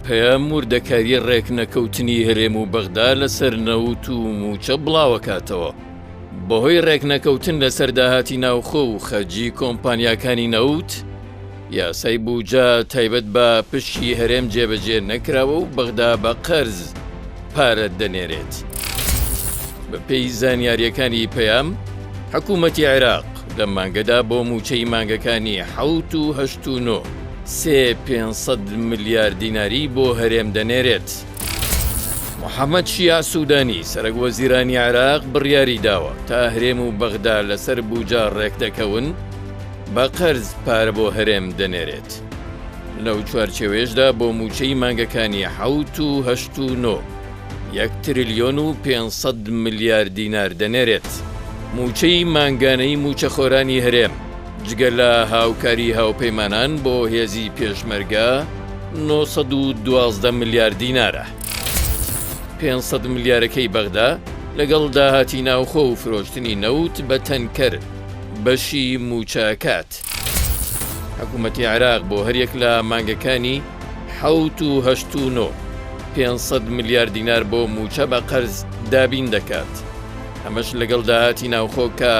پەیام وردەکاری ڕێکنەکەوتنی هەرێم و بەغدا لەسەر نەوت و مووچە بڵاوەکاتەوە. بەهۆی ڕێکنەکەوتن لەسەر داهاتی ناوخۆ و خەرجی کۆمپانیاکانی نەوت، یاسای بوجە تایبەت بە پشکی هەرێم جێبەجێ نەکراوە و بەغدا بە قەرز پارە دەنێرێت. بەپێی زانیارییەکانی پەیام، حکوومەتی عێراق لەم مانگەدا بۆ مووچەی مانگەکانی حەوت و هەشت و نۆ، سێ 500 ملیار دیناری بۆ هەرێم دەنێرێت. محەممەد شیاع سوودانی، سەرەکوەزیرانی عێراق بڕیاری داوە تا هەرێم و بەغدا لەسەر بوجە ڕێکدەکەون، بە قەرز پارە بۆ هەرێم دەنێرێت. لەو چوارچێوەیەشدا بۆ مووچەی مانگەکانی حەوت و هەشت و نۆ، یەک تریلیۆن و 500 ملیار دینار دەنێرێت. مووچەی مانگانەی مووچەخۆرانی هەرێم، جگە لە هاوکاری هاوپەیمانان بۆ هێزی پێشمەرگە، 912 ملیار دینارە. 500 ملیارەکەی بەغدا لەگەڵ داهاتی ناوخۆ و فرۆشتنی نەوت بە تەنکەر بەشی مووچە ئەکات. حکوومەتی عێراق بۆ هەریەک لە مانگەکانی حەوت و هەشت و نۆ، 500 ملیار دینار بۆ مووچە بە قەرز دابین دەکات. ئەمەش لەگەڵ داهاتی ناوخۆ کە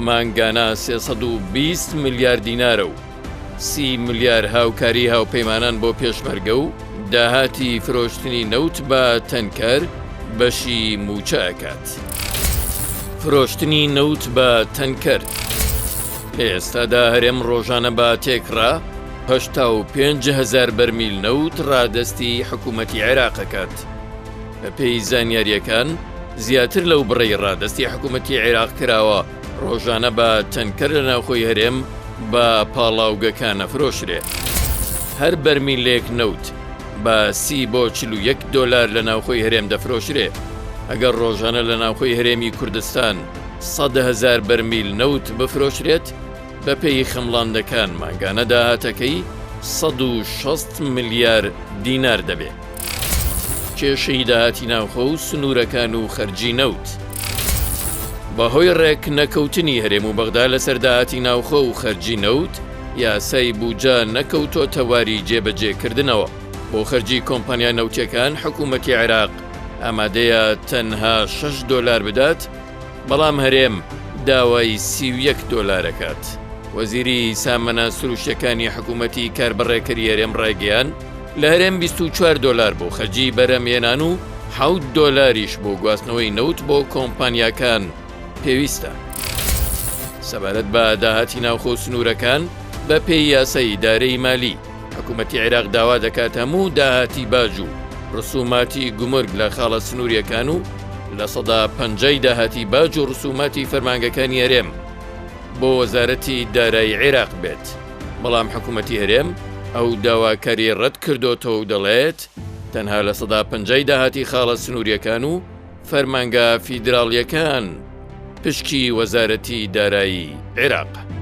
مانگانە 320 ملیار دینارە و 30 ملیار هاوکاری هاوپەیمانان بۆ پێشمەرگە و داهاتی فرۆشتنی نەوت بە تەنکەر بەشی مووچە ئەکات. فرۆشتنی نەوت بە تەنکەر لە ئێستادا هەرێم ڕۆژانە بە تێکڕا 85 هەزار بەرمیل نەوت ڕادەستی حکوومەتی عێراق ئەکات. بەپێی زانیارییەکان زیاتر لەو بڕەی ڕادەستی حکوومەتی عێراق کراوە ڕۆژانە بە تەنکەر لە ناوخۆی هەرێم بە پاڵاوگەکان ئەفرۆشرێ. هەر بەرمیلێک نەوت بە 30 بۆ 41 دۆلار لە ناوخۆی هەرێم دەفرۆشرێ. ئەگەر ڕۆژانە لە ناوخۆی هەرێمی کوردستان 100 هەزار بەرمیل نەوت بفرۆشرێت، بەپێی خەمڵاندەکان مانگانە داهاتەکەی 160 ملیار دینار دەبێ. کێشەی داهاتی ناوخۆ و سنوورەکان و خەرجی نەوت. بەهۆی ڕێک نەکەوتنی هەرێم و بەغدا لەسەر داهاتی ناوخۆ و خەرجی نەوت، یاسای بوجە نەکەوتۆتە واری جێبەجێکردنەوە. بۆ خەرجی کۆمپانیا نەوتیەکان حکوومەتی عێراق ئامادەیە تەنها 6 دۆلار بدات، بەڵام هەرێم داوای 31 دۆلارەکات. وەزیری سامانە سروشتیەکانی حکوومەتی کاربەڕێکەری هەرێم ڕایگەیاند، لە هەرێم 24 دۆلار بۆ خەرجی بەرهەمهێنان و حەوت دۆلاریش بۆ گواستنەوەی نەوت بۆ کۆمپانیاکان پێویستە. سەبارەت بە داهاتی ناوخۆ و سنوورەکان، بە پێی یاسای ئیدارەی مالی، حکوومەتی عێراق داوا دەکات هەموو داهاتی باج و ڕسوماتی گومرگ لە خاڵە سنوورییەکان و 50% داهاتی باج و ڕسوماتی فەرمانگەکانی هەرێم بۆ وەزارەتی دارایی عێراق بێت. بەڵام حکوومەتی هەرێم ئەو داواکارییەی ڕەت کردۆتەوە و دەڵێت، تەنها 50% داهاتی خاڵە سنوورییەکان و فەرمانگە فیدراڵییەکان پشکی وەزارەتی دارایی عێراقە.